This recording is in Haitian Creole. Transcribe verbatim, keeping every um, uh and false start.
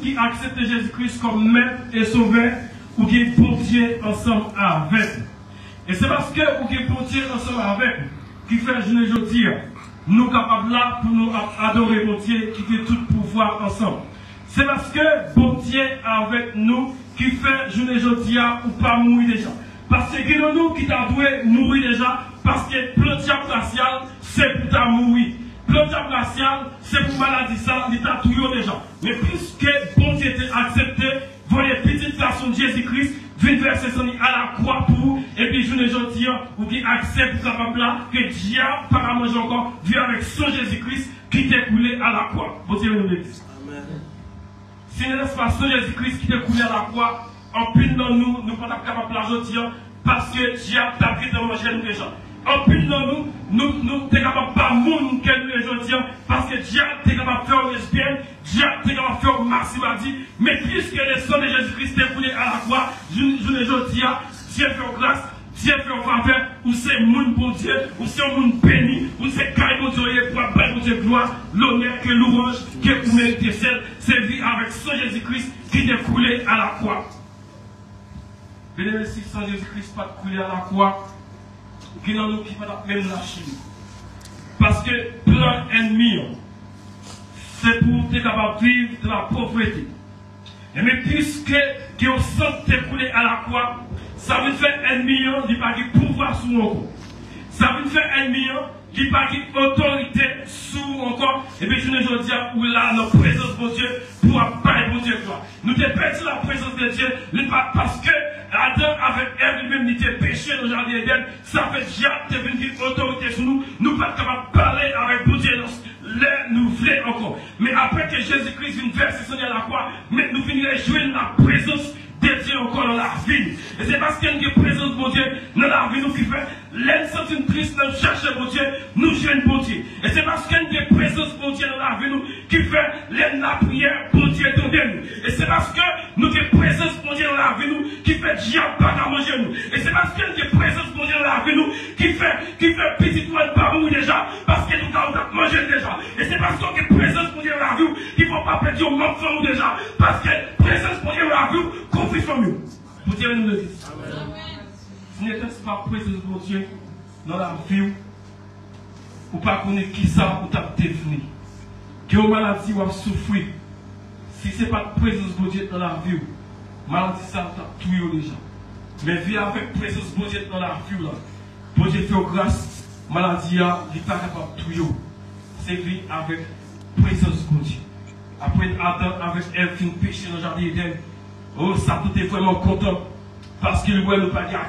ki aksepte Jezi Kris kòm Mèt e Sovè, ou gen Bondye ansanm avèk ou. E se paske ou gen Bondye ansanm avèk ou ki fè jounen jodi a, nou kapab la pou nou ap adore Bondye ki gen tout pouvwa ansanm. Se paske Bondye avèk nou ki fè jounen jodi a ou pa mouri deja. Paske gen nan nou ki ta dwe mouri deja, paske plan dyab rasyal se pou ta mouri. Plan dyab rasyal se pou maladi sa li ta touye w deja. Men piske Bondye te aksepte voye pitit gason Jezi Kris vin vèse san li alakwa pou ou, epi jounen jodi a, ou gen aksè pou kapab la, ke dyab pa ka manje ankò, vi avèk san Jezi Kris ki te koule alakwa. Bondye beni w, legliz. Amèn. Si se pa san Jezi Kris ki te koule alakwa, anpil nan nou, nou pa t ap kapab la jodi a, paske dyab t ap gentan manje nou deja. Anpil nan nou, nou, nou te kapab pa moun ke nou ye jodi a, paske dyab te kapab fè w lesbyèn, dyab te kapab fè w masi madi, men piske le san de Jezi Kris te koule alakwa, jou-, jounen jodi a, Dye fè w gras, Dye fè w favè, ou se moun Bondye, ou se yon moun beni, ou se kay Bondye w ye, pou w ap bay Bondye glwa, lonè, ke louwanj, ke ou merite sèl, se vi avèk san Jezi Kris ki te koule alakwa. Byeneme, si san Jezi Kris pa t koule alakwa, gen nan nou ki pa t ap menm lache nou. Paske plan ènmi an, se pou w te kapab viv nan lapovrete. Ebyen, piske gen yon san ki te koule alakwa, sa vin fè ènmi an, li pa gen pouvwa sou ou ankò. Sa vin fè ènmi an, li pa gen otorite sou ou ankò. Ebyen, jounen jodi a, ou la nan prezans Bondye pou w ap bay Bondye glwa. Nou te pèdi laprezans de Dye, li pa paske Adan avèk Èv li menm li te peche nan jaden Edenn, sa fè dyab te vin gen otorite sou nou, nou pa t kapab pale avèk Bondye nan lè nou vle ankò. Men apre ke Jezi Kris vin vèse san li alakwa, men nou vin rejwenn laprezans de Dye ankò nan lavi nou. E se paske n gen prezans Bondye nan lavi nou ki fè, lè n santi n tris, lè n chèche Bondye, nou jwenn Bondye. E se paske n gen prezans Bondye nan lavi nou ki fè, lè n lapriyè, Bondye tande nou. E se paske nou gen prezans Bondye nan lavi nou ki fè dyab pa ka manje nou. E se paske n gen prezans Bondye nan lavi nou ki fè, ki fè pitit nou an pa mouri deja, paske nou ka ou t ap manje l deja. E se paske w gen prezans Bondye nan lavi w ki fè w pa pèdi yon manm fanmi w deja, paske prezans Bondye nan lavi w kouvri fanmi w. Bondye beni nou legliz. Amèn. Si se pa prezans Bondye nan lavi w, ou pa konnen kisa ou t ap devni. Gen yon maladi w ap soufri. Si se pa t prezans Bondye nan lavi w, maladi sa a t ap touye w deja. Men vi avèk prezans Bondye nan lavi w la, Bondye fè w gras, maladi a, li pa kapab touye w. Se vi avèk prezans Bondye. Apre Adan avèk Èv fin peche nan jaden Edenn, o, Satan te vrèman kontan, paske li wè nou pa gen